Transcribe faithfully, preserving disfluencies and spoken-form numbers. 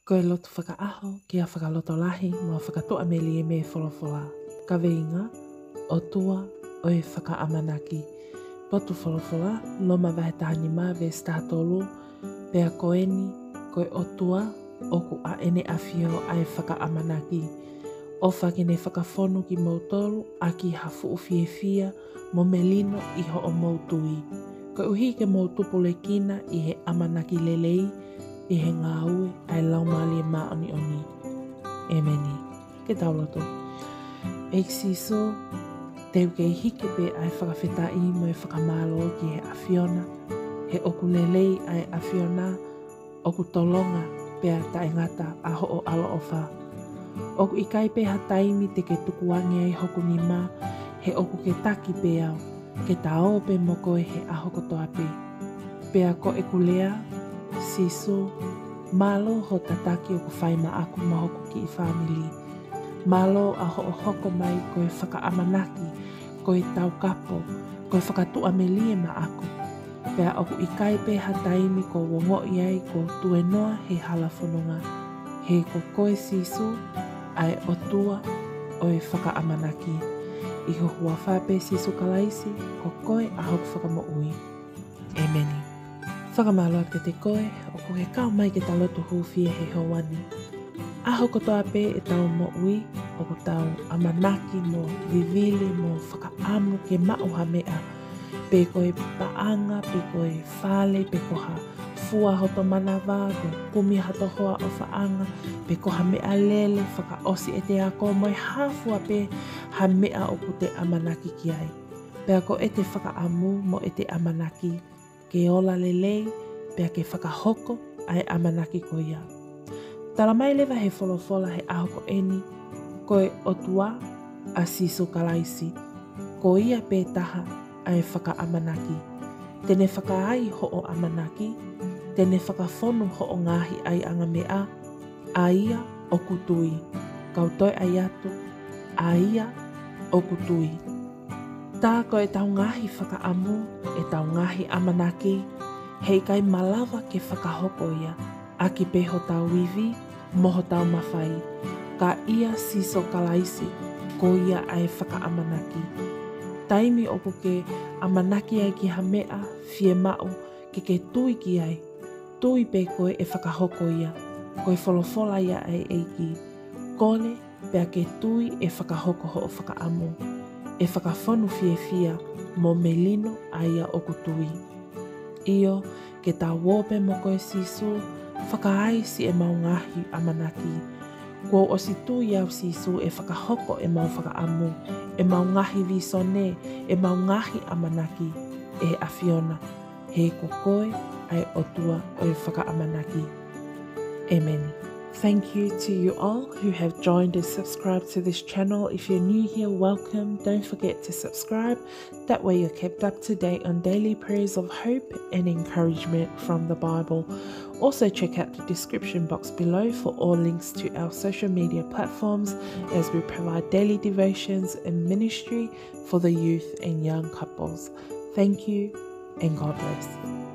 Ko e lotu fakaʻaho ki ha fakalotolahi mo ha fakatuʻamelie mei he folofola. Kaveinga: ʻOtua ʻo e fakaʻamanaki. Potu folofola, Loma vahe taha nima veesi taha tolu: Pea ko eni, ko e ʻOtua ʻoku ʻa ʻEne ʻAfio ʻa e fakaʻamanaki. ʻOfa ke ne fakafonu kimoutolu ʻaki ha fuʻu fiefia mo melino ʻi hoʻomou tui, koeʻuhi ke mou tupulekina ʻi he ʻamanaki lelei ʻi he ngāue ʻa e Laumālie Māʻoniʻoni. ʻEmeni. Ke tau lotu. ʻEiki Sīsū, te u kei hiki pē ʻa e fakafetaʻi mo e fakamālō ki he ʻAfiona, he ʻoku lelei ʻa e ʻAfiona, ʻoku tolonga pea taʻengata ʻa hoʻo ʻaloʻofa. ʻOku ʻikai pē ha taimi te ke tukuange ai hoku nima, he ʻoku ke taki pē au, ke ta ō pē mo koe he ʻaho kotoa pē. Pea ko ʻeku lea, Sīsū, mālō hoʻo tataki ʻoku fai maʻaku mo hoku kiʻi fāmili. Mālō ʻa hoʻo hoko mai ko e fakaʻamanaki, ko e taukapo, ko e fakatuʻamelie maʻaku. Pea ʻoku ʻikai pē ha taimi kuo u ongoʻi ai kuo u tuenoa he hala fononga, he ko koe Sīsū ʻa e ʻOtua ʻo e fakaʻamanaki. ʻI ho huafa pē Sīsū Kalaisi, ko koe ʻa hoku Fakamoʻui. ʻEmeni. Fakamālō atu kiate koe ʻoku ke kau mai ke ta lotu hūfia he houa ni. ʻAho kotoa pē ʻetau moʻui, ʻoku tau ʻamanaki mo vivili mo fakaʻamu ke maʻu ha meʻa, pe ko e paʻanga, pe ko e fale, pe ko ha fua hoto manava, pe kumi hato hoa ʻofaʻanga, pe ko ha meʻalele, fakaʻosi ʻete ako, mo e hā fua pē ha meʻa ʻoku te ʻamanaki ki ai. Pea ko ʻete fakaʻamu mo ʻete ʻamanaki ke ola lelei, pea ke fakahoko ʻa e ʻamanaki ko ia. Tala mai leva he folofola he ʻaho ko eni, ko e ʻOtua ʻa Sīsū Kalaisi, ko ia pē taha ʻa e fakaʻamanaki. Te ne fakaai hoʻo ʻamanaki, te ne fakafonu hoʻo ngaahi ʻaiʻanga meʻa, ʻa ia ʻoku tui. Kau toe ʻai atu, ʻa ia ʻoku tui. Tā ko ʻetau ngaahi fakaʻamu, ʻetau ngaahi ʻamanaki, heʻikai malava ke fakahoko ia ʻaki pē hotau ivi mo hotau mafai, ka ʻia Sīsū Kalaisi, ko ia ʻa e fakaʻamanaki. Taimi ʻoku ke ʻamanaki ai ki ha meʻa, fiemaʻu ke ke tui ki ai. Tui pē koe ʻe fakahoko ia. Ko e folofola ia ʻa e ʻEiki. Kole pea ke tui ʻe fakahoko hoʻo fakaʻamu. ʻE fakafonu fiefia mo melino ʻa ia ʻoku tui. ʻIo, ke ta ō pē mo koe Sīsū, fakaai siʻemau ngaahi ʻamanaki. Kuo u ʻosi tui au Sīsū ʻe fakahoko ʻemau fakaʻamu, ʻemau ngaahi vīsone, ʻemau ngaahi ʻamanaki ʻe he ʻAfiona. He ko koe ʻa e ʻOtua ʻo e fakaʻamanaki. ʻEmeni. Thank you to you all who have joined and subscribed to this channel. If you're new here, welcome. Don't forget to subscribe. That way you're kept up to date on daily prayers of hope and encouragement from the Bible. Also check out the description box below for all links to our social media platforms as we provide daily devotions and ministry for the youth and young couples. Thank you and God bless.